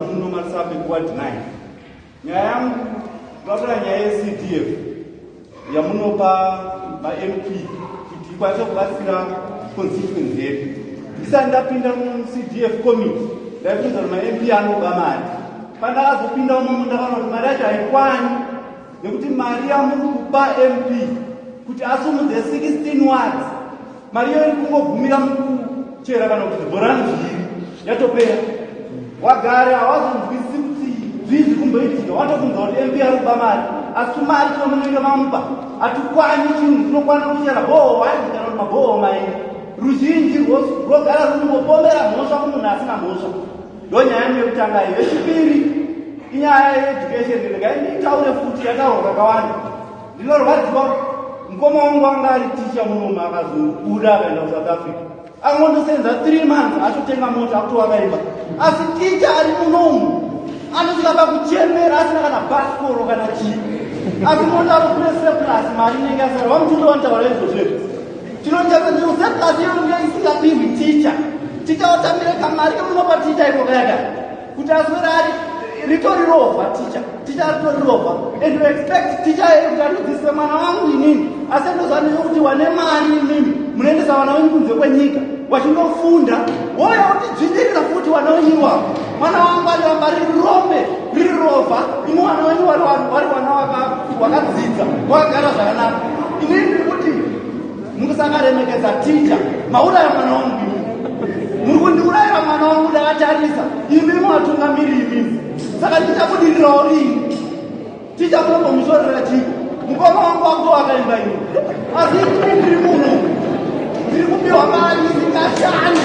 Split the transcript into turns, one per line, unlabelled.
Muno Marusape kuward 9. Nyaya yangu ndinotaura nyaya yeCDF yamunopa maMP kuti ikwanise kubatsira constituency yedu. Ndisati ndapinda muCDF committee ndaifunza kuti maMP anoba mari. Pandakazopinda umomo ndakaona kuti mari yacho haikwani nekuti mari yamuri kupa MP kuti asumudze 16 wards mari iyo iri kungogumira mukuchera kana kuti zvibhorani zviri yatopera. Wagare hawazonzwisisi kuti zvii zviri kumboitika, watofunza kuti MP ari kuba mari, asi tumari twamunenge mamupa hatukwani chinhu chinokwana kuchera bhoho one kana kuti mabhoho mairi. Ruzhinji rwogara rwungopomera mhosva kumunhu asina mhosva. Ndonyaya yangu yekutanga iyo. Yechipiri inyaya yeeducation, regai nditaure futi yataurwa kakawanda. Ndinorwadziwa, mukoma wangu anga ari ticha munomu akazobuda akaenda kuSouth Africa, angondosenza 3 months atotenga mota akutovaka imba, asi ticha ari munomu anosvika pakuchemera asina kana bhasikoro kana chii, asi mota arokure surplus mari inenge yasara. VaMutundu vanotaura izvozvo izvo. Chinochaka ndiro surplus iyo inenge isingapihwi ticha. Ticha watambire kamari kemunopa ticha iko kayaka kuti aswera ari ritori rovha ticha, ticha ritori rovha, and you expect ticha yeye kuti andodzidzise mwana wangu inini, asi ndozvanizvo kuti wane mari imimi munoendesa vana venyu kunze kwenyika vachindofunda, wouya utidzvinyirira futi vana venyu iwavo. Mwana wangu anoramba riri rombe, riri rovha, imi vana venyu vari vana wakadzidza wakagara zvakanaka. Inini ndiri kuti mukusakaremekedza ticha, mauraya mwana wangu imi, muri kundiurayira mwana wangu ndakatarisa, imi muvatungamiri imimi. Saka ndichabudirirawo rini? Ticha munombomushorera chiko? Mukoma wangu wakutovaka imba ini, asi inini ndiri munhu ndiri kupiwa mari isingashandi.